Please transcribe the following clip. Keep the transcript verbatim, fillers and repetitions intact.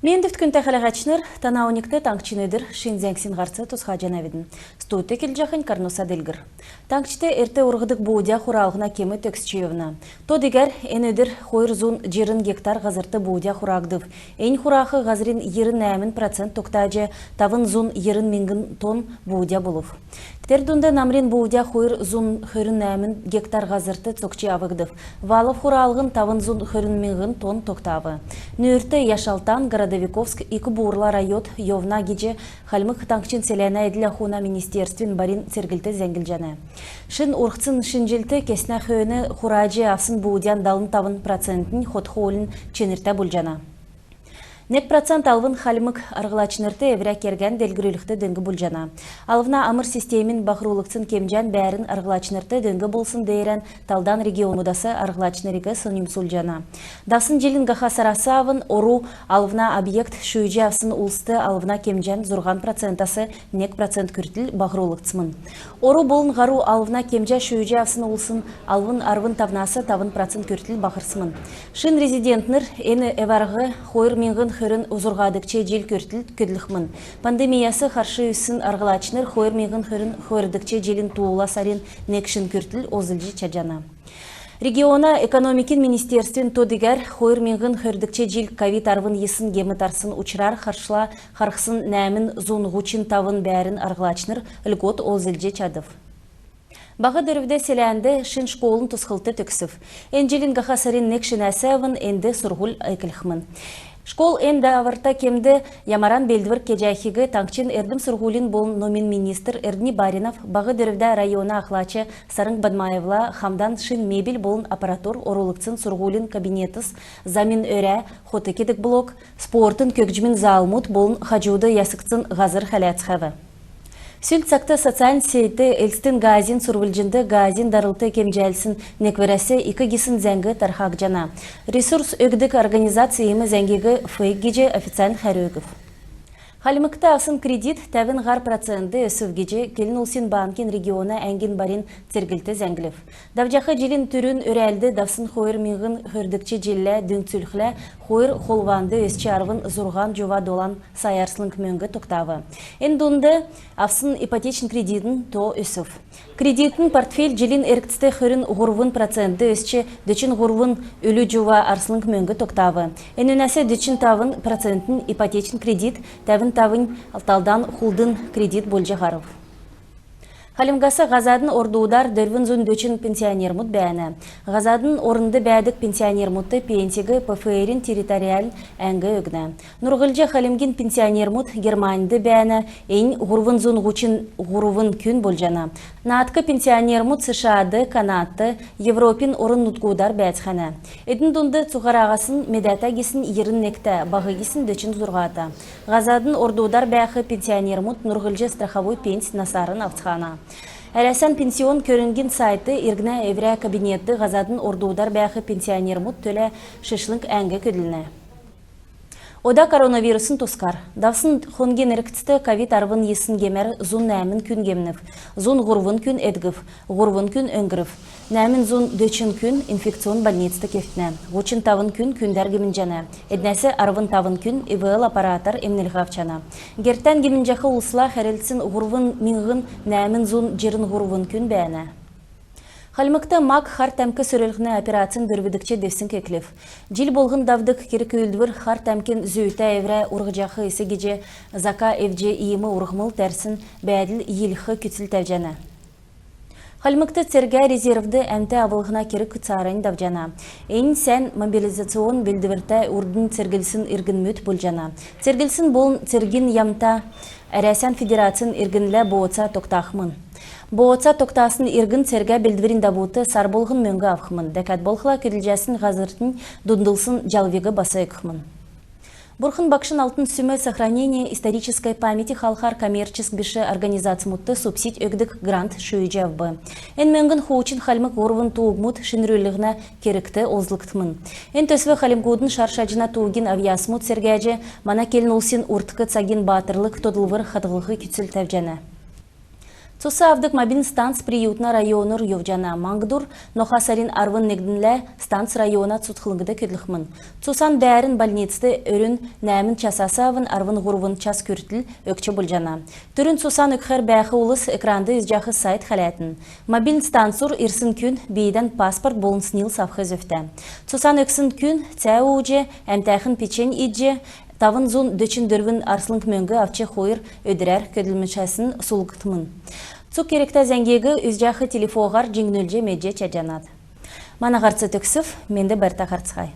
Мендвт, күндтә хәләһәчнр! Тана оньгт «Таңһчин өдр» шин зәңгсин һарц тусхаҗанавидн. Студьд көдлҗәхнь Карнуса Делгр. Таңһчд эрт урһдг буудя хуралһна кем төгсч йовна. То-дигәр эн өдр хойр зун җирн гектар һазрт буудя хурагдв. Эннь хурах һазрин йирн нәәмн процент тогтаҗ, тавн зун йирн миңһн тонн буудя болв. Тер дунд намрин буудя хойр зун хөрн нәәмн гектар һазрт цокҗ авгдв. Валов хуралһн тавн зун хөрн миңһн тонн тогтав. Нүүрт Яшалтан, Городовиковск, Ик-Бурла райод йовна гиҗ Хальмг Таңһчин селәнә эдл-ахун министерствин барин церглт зәңглҗәнә. Шин урһцин шинҗллт кеснә хөөн хураҗ авсн буудян далн тавн процентнь хот-хоолын чинртә болҗана. Нег процент алвн хальмг арһлачнрт эврә кергән делгрүлхд дөң болҗана. Алвна амр системин баһрулгдсн кемҗән бәәрн арһлачнрт дөң болсн деерән талдан регионмудас арһлачнриг соньмсулҗана. Давсн җилин һаха сарас авн ору алвна объект шүүҗ авсн улст алвна кемҗән зурһан процентас нег процент күртл баһрулгдсмн. Ору болн һару алвна кемҗә шүүҗ авсн улсин алвн арвн тавнас тавн процент күртл баһрсмн. Шин резидентнр эн эв-арһ хойр миңһн хөрн зурһадгч җил күртл көдлхмн. Пандемияс харш үзсн арһлачнр хойр миңһн хөрн хойрдгч җилин туула сарин нег шин күртл олзлҗ чадҗана. Региона экономикин министерствин то-дигәр хойр миңһн хөрдгч җил ковид арвн йисн гем тарсн учрар харшла харһсн нәәмн зун һучн тавн бәәрн арһлачнр льгот олзлҗ чадв. Баһ Дөрвдә селәнд шин школын тосхлт төгсв. Эн җилин һаха сарин нег шинәс авн энд сурһуль эклхмн. Школ эн дааврта кемд ямаран белдвр кеҗәхиг таңһчин эрдм-сурһулин болн номин министр Эрдни Баринов Баһ Дөрвдә района ахлач Сарң Бадмаевла хамдан шин мебель болн аппаратур орулгдсн сурһулин кабинетс, замин өрә, хот кедг блок, спортын, көгҗмин залмуд болн хаҗуд ясгдсн һазр хәләцхәв. Сүл цагт социальн сетьд Элстин газин сурвлҗнд газин дарлт кемҗәлсн некврәс ик гисн зәңг тархагдҗана. Ресурс өгдг организац иим зәңгиг фейк гиҗ официальн хәрү өгв. Хальмгт авсн кредит тәвн һар процентд өсв гиҗ Келн улсин банкин региона әңгин барин церглт зәңглв. Давҗах җилин түрүн өрәлд давсн хойр миңһн хөрдгч җиллә дүңцүлхлә хойр холванд өсч арвн зурһан җува долан сай арслң мөңг тогтав. Эн дунд авсн ипотечн кредитин то өсв. Кредитн портфель җилин эргцд хөрн һурвн процентд өсч дөчн һурвн үлү җува арслң мөңг тогтав. Энүнәс дөчн тавн процентнь ипотечн кредит, тәвн тавнь талдан хулдн кредит болҗ һарв. Хальмгас һазадын ордудар дөрвн зун дөчн пенсионермүд бәәнә. Һазадын орнд бәәдг пенсионермүдт пенсиг ПФР-ин территориальн әңг өгнә. Нурһлҗ Хальмгин пенсионермүд Германьд бәәнә, эннь һурвн зун һучн һурвн күн болҗана. Наадк пенсионермүд США-д, Канадт, Европин орн-нутгудар бәәцхәнә. Эдн дунд цуһараһасн медәтә гисн йирн негтә, баһ гисн дөчн зурһата. Һазадын ордудар бәәх пенсионермүд нурһлҗ страховой пенсь насарн авцхана. Әрәсән пенсионн көрңгин сайтд иргнә эврә кабинетд һазадын ордудар бәәх пенсионермүд төлә шишлң әңг көдлнә. Ода коронавирусин тускар. Давсн хонгин эргцд ковид арвн йисн гемәр зун нәәмн күн гемнв, зун һурвн күн эдгв, һурвн күн өңгрв. Нәәмн зун дөчн күн инфекционн больницд кевтнә, һучн тавн күн күндәр гемнҗәнә, эднәс арвн тавн күн ИВЛ аппаратар эмнлһ авчана. Гертән гемнҗәх улсла хәрлцсн һурвн миңһн нәәмн зун җирн һурвн күн бәәнә. Хальмгт «Мак» хар тәмк сөрлһнә операцин дөрвдгч девсң эклв. Җил болһн давдг керг-үүлдвр хар тәмкин зүүтә эврә урһҗах эс гиҗ зака эвдҗ, иим урһмл тәрсн бәәдл йилһх күцл тәвҗәнә. Хальмгт цергә резервд әмт авлһна керг цааранднь давҗана. Эннь сән мобилизационн белдвртә урднь церглсн иргнмүд болҗана. Церглсн болн цергин ямта Әрәсән Федерацин иргнлә бооца тогтахмн. Бооца тогтасн иргн цергә белдврин давут сар болһн мөңг авхмн. Дәкәд болхла көдлҗәсн һазртнь дундлсн җалвиг бас өгхмн. Бурхн Багшин алтн сүм «Сохранение исторической памяти» халхар коммерческ биш организацмудт субсидь өгдг грант шүүҗ авв. Эн мөңгн хуучн хальмг һурвн туугмуд шинрүллһнә кергт олзлгдхмн. Эн төсв хальмгудын шар шаҗна туугин авъясмуд сергәҗ, мана келн улсин урдк цагин баатрлг тодлвр хадһлх күцл тәвҗәнә. Цус авдг мобильн станц Приютна районур йовҗана. Маңһдур, ноха сарин арвн негнлә, станц района цутхлңд көдлхмн. Цусан бәәрн больницд өрүн нәәмн часас авн арвн һурвн час күртл өгч болҗана. Түрүн цусан өгхәр бәәх улс экранд үзҗәх сайт хәләтн. Мобильн станцур ирсн күн бийдән паспорт болн СНИЛС авх зөвтә. Цусан өгсн күн цә ууҗ, әмтәхн печень идҗ, тавн зун дөчн дөрвн арслң мөңг авч хойр өдрәр көдлмшәсн сулдхмн. Цуг кергтә зәңгиг үзҗәх телефоһар җиңнүлҗ медҗ чадҗанат. Мана һарц төгсв, менд, байрта харһцхай.